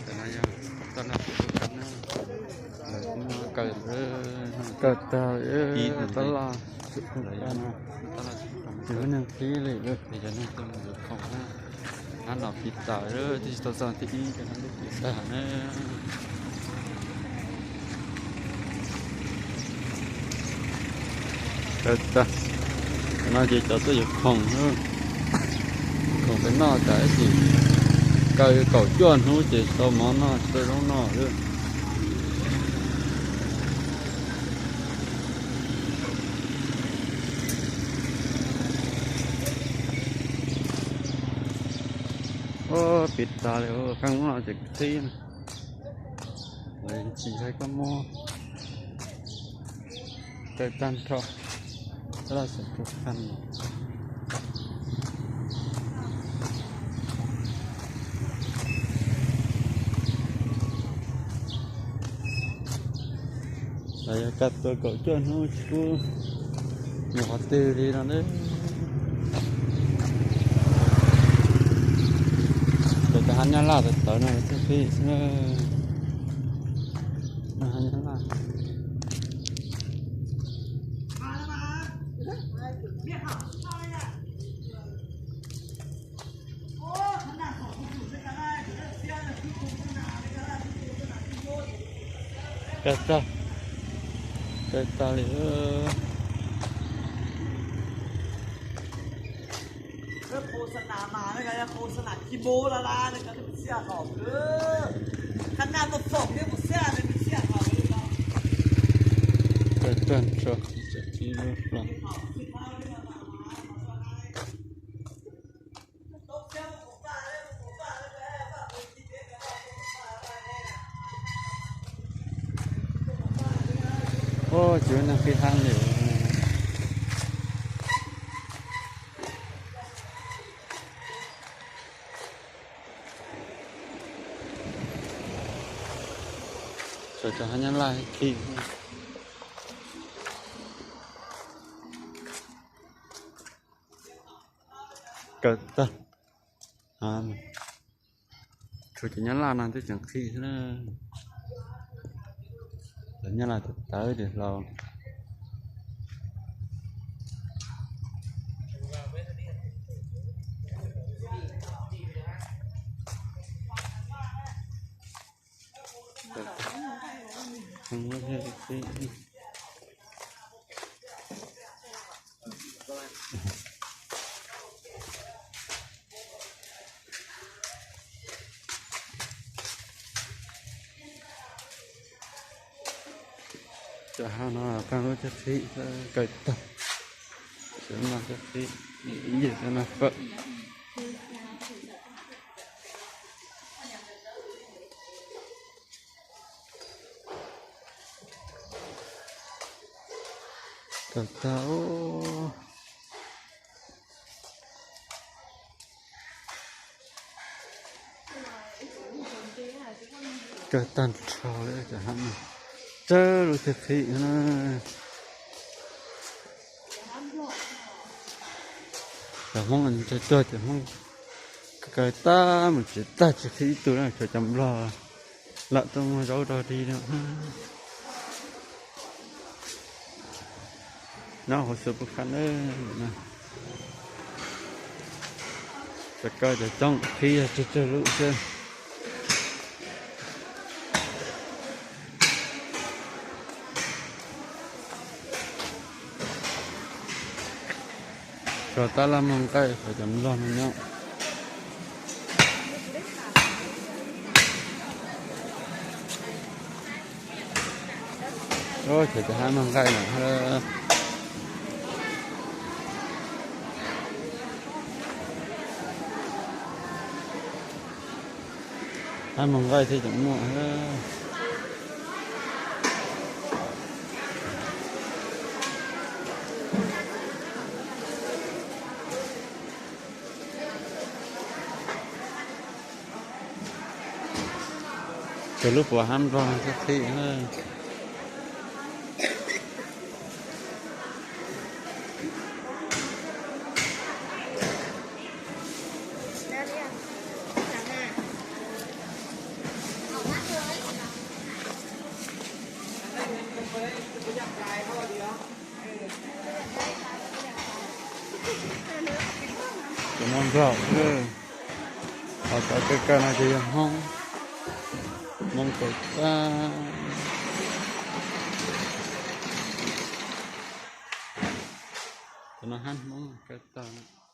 Tab laj tsis tau kab na, lawv kuj muab kaw, kaw tag ib tab laj, tab laj tsis tau, tsis muaj neeg qhib li lawm. Ces cov neeg tuaj mus yuav khoom na, hnab no qhib tas, twb tsis tau txog thib ib cov neeg tuaj qhib tag na. Kaw tag no ces cov tuaj yuav khoom, khoom pem noj tas ib sim kaw kaum cuaj hnub ces tsis tau mov noj tsis tau zaub noj lawm. Ua pem tas li, qee hnub no ces qhib na, lawv tsis hais koj muab kaw tag nrho, tab laj xeem tus qee no. Lawv yuav kaw tuaj kaum cuaj hnub tsis pub mus qhov twg li no ne. Ces cov hab nyab laj tawv tawv no thiaj qhib xwb na. Hab nyab laj. Kaw tag, kaw tag li. Kaw tag nrho, tsis tseem qhib lub hlo. Ua tsis muaj neeg qhib hab li. Tsuas cov hab nyab laj qhib. Kaw tag. Tshuav cov nyab laj no twb tseem qhib xwb na. Cov nyab laj tawv tawv ces hlau. Cov hab no qee lub cog qhib, kaw tag, cov no cog qhib, ib yam cov no fawm. Kaw tag. Kaw tag nrho li cov hab no, tsawg lub cog qhib na. Cov Hmoob ntse tuag, cov Hmoob kaw tag mus tsev tag tsis qhib ib tug na, tshuav cov Nplog lam tuaj muag zaub rau dig no. Nyob hauv Xua Pub Khab na, cov kaw cov coob qhib tsawg tsawg lub xwb. Tshuav tab laj muag nqaij, tshuav cov Nplog no nyob. Tshuav cov hab muag nqaij no. Hab muag nqaij thiab cov muaj. Cov lub puav hab nrog thiab qhib. Cov no Nplog xwb. Ho cov kawg kawg no ces yog Hmoob, Hmoob Kaus Tag. Cov no hab Hmoob Kaus Tag.